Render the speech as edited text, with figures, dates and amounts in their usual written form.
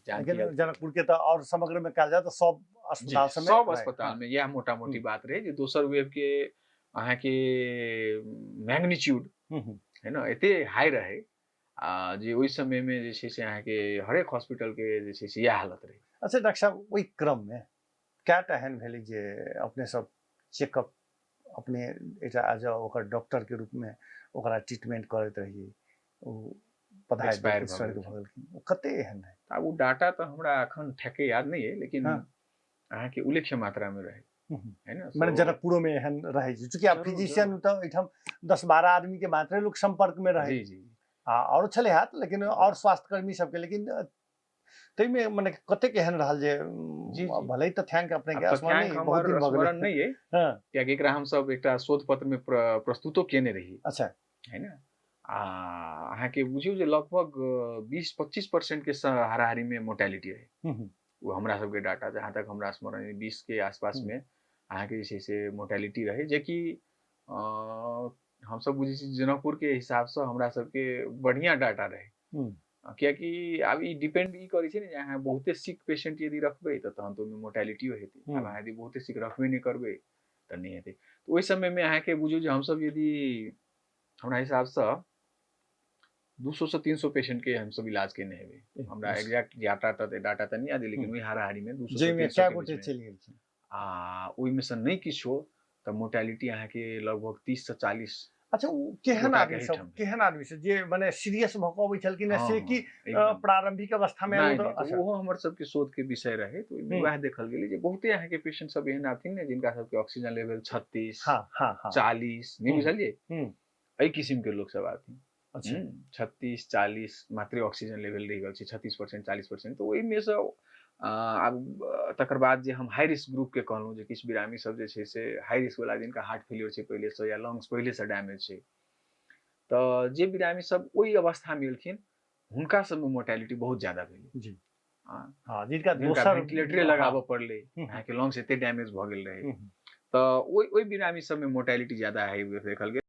जानकी। जनकपुर के तऽ आओर समग्र में कहल जाय तऽ सब अस्पताल सब सबमे अस्पताल में यह मोटा मोटी बात रहे जे दोसर वेव के अहाँके मैग्नीट्यूड है ना एते हाई रहे आ जे ओहि समय में जे छै से अहाँके हरेक हॉस्पिटल के जे छै से इएह हालत रहे। अच्छा डॉक्टर साहब, ओहि क्रम में कएटा एहन भेलै जे अपने सब चेकअप अपने एकटा एज ओकर डॉक्टर के रूप में ओकरा ट्रीटमेंट करैत रहियै, ओ पधारि Expire देलखिन, भऽ स्वर्ग गेलखिन। भऽ गेलखिन, ओ कते एहन रहै? आब ओ डाटा तऽ हमरा एखन ठेके याद नहि अइ, लेकिन हाँ। अहाँके उल्लेख्य मात्रा में रहे है ना। मने जनकपुरो में एहन रहै छै, चूँकि आब जरूर, फिजिशियन जरूर। तऽ एहिठाम 10-12 आदमी के मात्रे लोक संपर्क में रहे। जी, जी, जी। आ औरो छलै हैत, लेकिन और स्वास्थ्यकर्मी सबके, लेकिन ताहिमे मने कतेक एहन रहल जे जी, जी। भले ही तथ्यांक अपने के आब स्मरण तथ्यांक नहि, बहुत हमर दिन भऽ गेलै। स्मरण नहि अइ, हाँ। कियाकि एकरा हमसब एकटा शोध पत्र में प्रस्तुतो केने रही। अच्छा। है ना। आ अहाँके बुझियौ जे लगभग 20-25% के हाराहारी में मोर्टेलिटी रहे। वो हमरा सबके डाटा जहाँ तक हमरा स्मरण अइ, 20 के आसपास में अहाँके जे छै से मोर्टेलिटी रहे, जेकि हमसब बुझै छी जनकपुर के हिसाबसँ हमरा सबके बढ़िआँ डाटा रहे। कियाकि आब ई डिपेंड ई करै छै ने जे अहाँ बहुते सिक पेशेंट यदि रखबै तऽ तहन तऽ ओहिमे मोर्टेलिटियो हेतै, आब अहाँ यदि बहुते सिक रखबे नहि करबै तऽ नहि हेतै। तऽ ओहि समयमे अहाँके बुझियौ जे हमसब यदि हमरा हिसाबसँ 200 से 300 पेशेंट के हमसब इलाज केने हेबै। हमरा एग्जैक्ट डाटा तऽ नहि याद अइ, लेकिन ओहि हाराहारी में 200 से जाहिमे 300 कए के गोटे बीचमे। चलि गेलखिन? आ ओहिमे सँ नहि किछो तऽ मोर्टेलिटी अहाँके लगभग 30 से 40। अच्छा, ओ केहन गोटा आदमी के सब, एहिठाम। केहन आदमी सब जे मने सीरियस भऽ कऽ अबै छलखिन हाँ, से हाँ, कि, एकदम। प्रारंभिक अवस्था में नहि, आयल नहि, तऽ तऽ अच्छा। ओहो हमर सबके शोध के विषय रहे, तऽ ओहिमे वएह देखल गेलै जे बहुते अहाँके पेशेंट सब एहन आथिन ने जिनका सबके ऑक्सीजन लेवल 36, हाँ, हाँ, हाँ। 40, नहि बुझलियै? एहि किसिम के लोक सब आथिन। अच्छा। 36, 40 मात्रे ऑक्सीजन लेवल रहि गेल छै, 36%, 40%। तऽ ओहिमे सँ, आब तकर बाद जे हम हाई रिस्क ग्रुप के कहलहुँ जे किछु बिरामी सब जे छै से हाई रिस्क वाला जिनका हार्ट फेलियर छै पहिले सँ या लंग्स पहिले सँ डैमेज छै, तऽ जे बिरामी सब ओहि अवस्था में एलखिन हुनका सबमे मोर्टेलिटी बहुत ज्यादा भेलै। जी। हाँ। हाँ, जिनका जिनका दोसर वेंटिलेटरे हाँ। लगाबऽ पड़लै, अहाँके लंग्स एते डैमेज भऽ गेल रहै, तऽ ओहि बिरामी सबमे मोर्टेलिटी ज्यादा है देखल गेल।